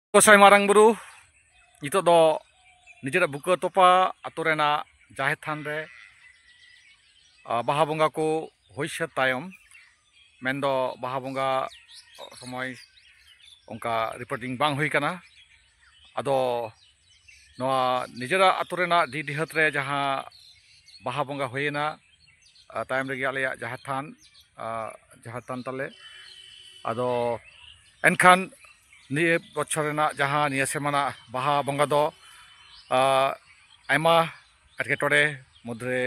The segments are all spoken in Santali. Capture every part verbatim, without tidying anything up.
ᱜᱚᱸᱥᱟᱭ ᱢᱟᱨᱟᱝ ᱵᱩᱨᱩ ᱱᱤᱛᱚᱜ ᱫᱚ ᱱᱤᱡᱮᱨᱟᱜ ᱵᱩᱠᱟᱹ ᱛᱚᱯᱟ ᱟᱛᱳ ᱨᱮᱱᱟᱜ ᱡᱟᱦᱮᱨ ᱛᱷᱟᱱ ᱨᱮ, ᱟ, ᱵᱟᱦᱟ ᱵᱚᱸᱜᱟ ᱠᱚ ᱦᱩᱭ ᱥᱟᱹᱛ ᱛᱟᱭᱚᱢ, ᱢᱮᱱᱫᱚ ᱵᱟᱦᱟ ᱵᱚᱸᱜᱟ ᱥᱚᱢᱚᱭ ᱚᱱᱠᱟ ᱨᱤᱯᱳᱨᱴᱤᱝ ᱵᱟᱝ ᱦᱩᱭ ᱠᱟᱱᱟ᱾ ᱟᱫᱚ ᱱᱚᱣᱟ ᱱᱤᱡᱮᱨᱟᱜ ᱟᱛᱳ ᱨᱮᱱᱟᱜ ᱰᱤ ᱰᱤᱦᱟᱹᱛ ᱨᱮ ᱡᱟᱦᱟᱸ ᱵᱟᱦᱟ ᱵᱚᱸᱜᱟ ᱦᱩᱭᱮᱱᱟ, ᱟ, ᱛᱟᱭᱚᱢ ᱨᱮᱜᱮ ᱟᱞᱮᱭᱟᱜ ᱡᱟᱦᱮᱨ ᱛᱷᱟᱱ, ᱟ, ᱡᱟᱦᱮᱨ ᱛᱷᱟᱱ ᱛᱟᱞᱮ᱾ ᱟᱫᱚ ᱮᱱᱠᱷᱟᱱ ᱱᱤᱭᱟᱹ ᱵᱚᱪᱷᱚᱨ ᱨᱮᱱᱟᱜ ᱡᱟᱦᱟᱸ ᱱᱤᱭᱟᱹ ᱥᱮᱨᱢᱟ ᱨᱮᱱᱟᱜ ᱵᱟᱦᱟ ᱵᱚᱸᱜᱟ ᱫᱚ, ᱟ, ᱟᱭᱢᱟ ᱮᱴᱠᱮᱴᱚᱬᱮ ᱢᱚᱫᱽᱫᱷᱮ ᱨᱮ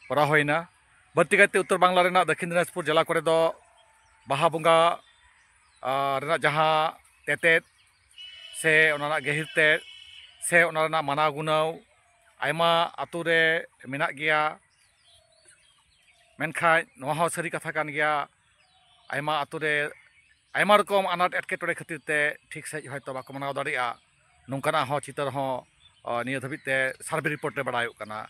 ᱠᱚᱨᱟᱣ ᱦᱩᱭᱱᱟ᱾ ᱵᱟᱹᱲᱛᱤ ᱠᱟᱭᱛᱮ ᱩᱛᱛᱚᱨ ᱵᱟᱝᱞᱟ ᱨᱮᱱᱟᱜ ᱫᱚᱠᱠᱷᱤᱱ ᱫᱤᱱᱟᱡᱽᱯᱩᱨ ᱡᱮᱞᱟ ᱠᱚᱨᱮ ᱫᱚ ᱵᱟᱦᱟ ᱵᱚᱸᱜᱟ, ᱟ, ᱨᱮᱱᱟᱜ ᱡᱟᱦᱟᱸ ᱛᱮᱛᱮᱫ ᱥᱮ ᱚᱱᱟ ᱨᱮᱱᱟᱜ ᱜᱟᱹᱦᱤᱨ ᱛᱮᱫ ᱥᱮ ᱚᱱᱟ ᱨᱮᱱᱟᱜ ᱢᱟᱱᱟᱣ ᱜᱩᱱᱟᱹᱣ ᱟᱭᱢᱟ ᱟᱛᱳ ᱨᱮ ᱢᱮᱱᱟᱜ ᱜᱮᱭᱟ᱾ ᱢᱮᱱᱠᱷᱟᱱ ᱱᱚᱣᱟ ᱦᱚᱸ ᱥᱟᱹᱨᱤ ᱠᱟᱛᱷᱟ ᱠᱟᱱ ᱜᱮᱭᱟ, ᱟᱭᱢᱟ ᱟᱛᱳ ᱨᱮ ᱟᱭᱢᱟ ᱨᱚᱠᱚᱢ ᱟᱱᱟᱴ ᱮᱴᱠᱮᱴᱚᱬᱮ ᱠᱷᱟᱹᱛᱤᱨ ᱛᱮ ᱴᱷᱤᱠ ᱥᱟᱺᱦᱤᱡ ᱦᱚᱭᱛᱳ ᱵᱟᱠᱚ ᱢᱟᱱᱟᱣ ᱫᱟᱲᱮᱭᱟᱜᱼᱟ᱾ ᱱᱚᱝᱠᱟᱱᱟᱜ ᱦᱚᱸ ᱪᱤᱛᱟᱹᱨ ᱦᱚᱸ, ᱟ, ᱱᱤᱭᱟᱹ ᱫᱷᱟᱹᱵᱤᱡ ᱛᱮ ᱥᱟᱨᱵᱷᱮ ᱨᱤᱯᱳᱨᱴ ᱨᱮ ᱵᱟᱲᱟᱭᱚᱜ ᱠᱟᱱᱟ᱾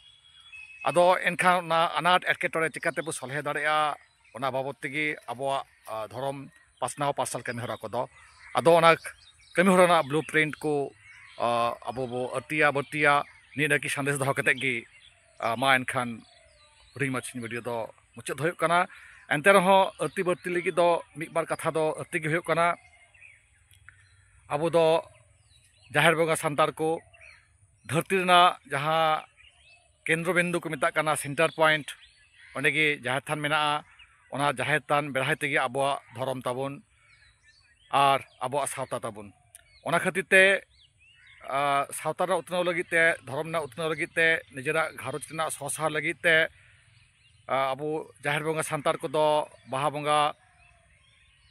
ᱟᱫᱚ ᱮᱱᱠᱷᱟᱱ ᱚᱱᱟ ᱟᱱᱟᱴ ᱮᱴᱠᱮᱴᱚᱬᱮ ᱪᱤᱠᱟᱹ ᱛᱮᱵᱚ ᱥᱚᱞᱦᱮ ᱫᱟᱲᱮᱭᱟᱜᱼᱟ, ᱚᱱᱟ ᱵᱟᱵᱚᱫ ᱛᱮᱜᱮ ᱟᱵᱚᱣᱟᱜ, ᱟ, ᱫᱷᱚᱨᱚᱢ ᱯᱟᱥᱱᱟᱣ ᱯᱟᱨᱥᱟᱞ ᱠᱟᱹᱢᱤ ᱦᱚᱨᱟ ᱠᱚᱫᱚ᱾ ᱟᱫᱚ ᱚᱱᱟ ᱠᱟᱹᱢᱤ ᱦᱚᱨᱟ ᱨᱮᱱᱟᱜ ᱵᱞᱩ ᱯᱨᱤᱱᱴ ᱠᱚ, ᱟ, ᱟᱵᱚ ᱵᱚ ᱟᱹᱲᱛᱤᱭᱟ ᱵᱟᱹᱲᱛᱤᱭᱟ, ᱱᱤᱭᱟᱹ ᱱᱟᱹᱠᱤ ᱥᱟᱸᱫᱮᱥ ᱫᱚᱦᱚ ᱠᱟᱛᱮᱫ ᱜᱮ, ᱟ, ᱢᱟ ᱮᱱᱠᱷᱟᱱ ᱦᱩᱰᱤᱧ ᱢᱟᱪᱷᱟᱧ ᱵᱷᱤᱰᱤᱭᱳ ᱫᱚ ᱢᱩᱪᱟᱹᱫ ᱦᱩᱭᱩᱜ ᱠᱟᱱᱟ᱾ ᱮᱱᱛᱮ ᱨᱮᱦᱚᱸ ᱟᱹᱲᱛᱤ ᱵᱟᱹᱲᱛᱤ ᱞᱟᱹᱜᱤᱫ ᱫᱚ ᱢᱤᱫ ᱵᱟᱨ ᱠᱟᱛᱷᱟ ᱫᱚ ᱟᱹᱲᱛᱤ ᱜᱮ ᱦᱩᱭᱩᱜ ᱠᱟᱱᱟ᱾ ᱟᱵᱚ ᱫᱚ ᱡᱟᱦᱮᱨ ᱵᱚᱸᱜᱟ ᱥᱟᱱᱛᱟᱲ ᱠᱚ ᱫᱷᱟᱹᱨᱛᱤ ᱨᱮᱱᱟᱜ ᱡᱟᱦᱟᱸ ᱠᱮᱱᱫᱨᱚ ᱵᱤᱱᱫᱩ ᱠᱚ ᱢᱮᱛᱟᱜ ᱠᱟᱱᱟ, ᱥᱮᱱᱴᱟᱨ ᱯᱚᱭᱮᱱᱴ, ᱚᱸᱰᱮ ᱜᱮ ᱡᱟᱦᱮᱨ ᱛᱷᱟᱱ ᱢᱮᱱᱟᱜᱼᱟ᱾ ᱚᱱᱟ ᱡᱟᱦᱮᱨ ᱛᱷᱟᱱ ᱵᱮᱲᱦᱟᱭ ᱛᱮᱜᱮ ᱟᱵᱚᱣᱟᱜ ᱫᱷᱚᱨᱚᱢ ᱛᱟᱵᱚᱱ ᱟᱨ ᱟᱵᱚᱣᱟᱜ ᱥᱟᱶᱛᱟ ᱛᱟᱵᱚᱱ᱾ ᱚᱱᱟ ᱠᱷᱟᱹᱛᱤᱨ ᱛᱮ, ᱟ, ᱥᱟᱶᱛᱟ ᱨᱮᱱᱟᱜ ᱩᱛᱱᱟᱹᱣ ᱞᱟᱹᱜᱤᱫ ᱛᱮ, ᱫᱷᱚᱨᱚᱢ ᱨᱮᱱᱟᱜ ᱩᱛᱱᱟᱹᱣ ᱞᱟᱹᱜᱤᱫ ᱛᱮ, ᱱᱤᱡᱮᱨᱟᱜ ᱜᱷᱟᱨᱚᱸᱡᱽ ᱨᱮᱱᱟᱜ ᱥᱚᱥᱟᱨ ᱞᱟᱹᱜᱤᱫ ᱛᱮ, ᱟ, ᱟᱵᱚ ᱡᱟᱦᱮᱨ ᱵᱚᱸᱜᱟ ᱥᱟᱱᱛᱟᱲ ᱠᱚᱫᱚ ᱵᱟᱦᱟ ᱵᱚᱸᱜᱟ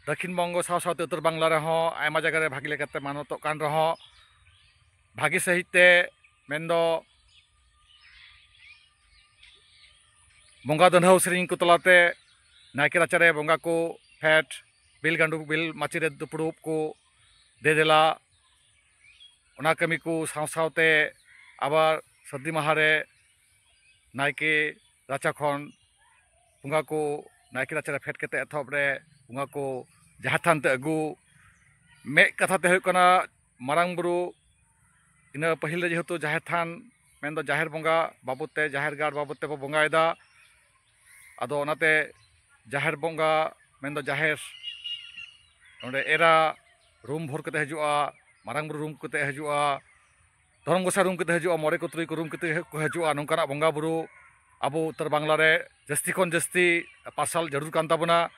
ᱫᱚᱠᱠᱷᱤᱱ ᱵᱚᱝᱜᱚ ᱥᱟᱶ ᱥᱟᱶᱛᱮ ᱩᱛᱛᱚᱨ ᱵᱟᱝᱞᱟ ᱨᱮᱦᱚᱸ ᱟᱭᱢᱟ ᱡᱟᱭᱜᱟ ᱨᱮ ᱵᱷᱟᱜᱮ ᱞᱮᱠᱟᱛᱮ ᱢᱟᱱᱚᱛᱚᱜ ᱠᱟᱱ ᱨᱮᱦᱚᱸ, ᱵᱷᱟᱜᱮ ᱥᱟᱺᱦᱤᱡ ᱛᱮ ᱢᱮᱱᱫᱚ ᱵᱚᱸᱜᱟ ᱫᱟᱹᱱᱦᱟᱹᱣ ᱥᱮᱨᱮᱧ ᱠᱚ ᱛᱟᱞᱟᱛᱮ ᱱᱟᱭᱠᱮ ᱨᱟᱪᱟᱨᱮ ᱵᱚᱸᱜᱟ ᱠᱚ ᱯᱷᱮᱰ, ᱵᱤᱞ ᱜᱟᱸᱰᱚ, ᱵᱤᱞ ᱢᱟᱹᱪᱤ ᱨᱮ ᱫᱩᱯᱲᱩᱵ ᱠᱚ ᱫᱮᱫᱮᱞᱟ, ᱚᱱᱟ ᱠᱟᱹᱢᱤ ᱠᱚ ᱥᱟᱶ ᱥᱟᱶᱛᱮ ᱟᱵᱟᱨ ᱥᱟᱹᱨᱫᱤ ᱢᱟᱦᱟ ᱨᱮ ᱱᱟᱭᱠᱮ ᱨᱟᱪᱟ ᱠᱷᱚᱱ ᱵᱚᱸᱜᱟ ᱠᱚ ᱱᱟᱭᱠᱮ ᱨᱟᱪᱟ ᱨᱮ ᱯᱷᱮᱰ ᱠᱟᱛᱮ ᱮᱛᱚᱦᱚᱵ ᱨᱮ ᱵᱚᱸᱜᱟ ᱠᱚ ᱡᱟᱦᱮᱨ ᱛᱷᱟᱱ ᱛᱮ ᱟᱹᱜᱩ, ᱢᱤᱫ ᱠᱟᱛᱷᱟ ᱛᱮ ᱦᱩᱭᱩᱜ ᱠᱟᱱᱟ, ᱢᱟᱨᱟᱝ ᱵᱩᱨᱩ, ᱤᱱᱟᱹ ᱯᱟᱹᱦᱤᱞ ᱨᱮ ᱡᱮᱦᱮᱛᱩ ᱡᱟᱦᱮᱨ ᱛᱷᱟᱱ, ᱢᱮᱱᱫᱚ ᱡᱟᱦᱮᱨ ᱵᱚᱸᱜᱟ ᱵᱟᱵᱚᱫ ᱛᱮ, ᱡᱟᱦᱮᱨ ᱜᱟᱲ ᱵᱟᱵᱚᱫ ᱛᱮᱵᱚ ᱵᱚᱸᱜᱟᱭᱮᱫᱟ᱾ ᱟᱫᱚ ᱚᱱᱟᱛᱮ ᱡᱟᱦᱮᱨ ᱵᱚᱸᱜᱟ, ᱢᱮᱱᱫᱚ ᱡᱟᱦᱮᱨ, ᱚᱸᱰᱮ ᱮᱨᱟ ᱨᱩᱢ ᱵᱷᱳᱨ ᱠᱟᱛᱮ ᱦᱤᱡᱩᱜᱼᱟ, ᱢᱟᱨᱟᱝ ᱵᱩᱨᱩ ᱨᱩᱢ ᱠᱟᱛᱮ ᱦᱤᱡᱩᱜᱼᱟ, ᱫᱷᱚᱨᱚᱢ ᱜᱚᱸᱥᱟᱭ ᱨᱩᱢ ᱠᱟᱛᱮ ᱦᱤᱡᱩᱜᱼᱟ, ᱢᱚᱬᱮ ᱠᱚ ᱛᱩᱨᱩᱭ ᱠᱚ ᱨᱩᱢ ᱠᱟᱛᱮ ᱠᱚ ᱦᱤᱡᱩᱜᱼᱟ᱾ ᱱᱚᱝᱠᱟᱱᱟᱜ ᱵᱚᱸᱜᱟ ᱵᱩᱨᱩ ᱟᱵᱚ ᱩᱛᱛᱚᱨ ᱵᱟᱝᱞᱟ ᱨᱮ ᱡᱟᱹᱥᱛᱤ ᱠᱷᱚᱱ ᱡᱟᱹᱥᱛᱤ ᱯᱟᱨᱥᱟᱞ ᱡᱟᱹᱨᱩᱲ ᱠᱟᱱ ᱛᱟᱵᱚᱱᱟ᱾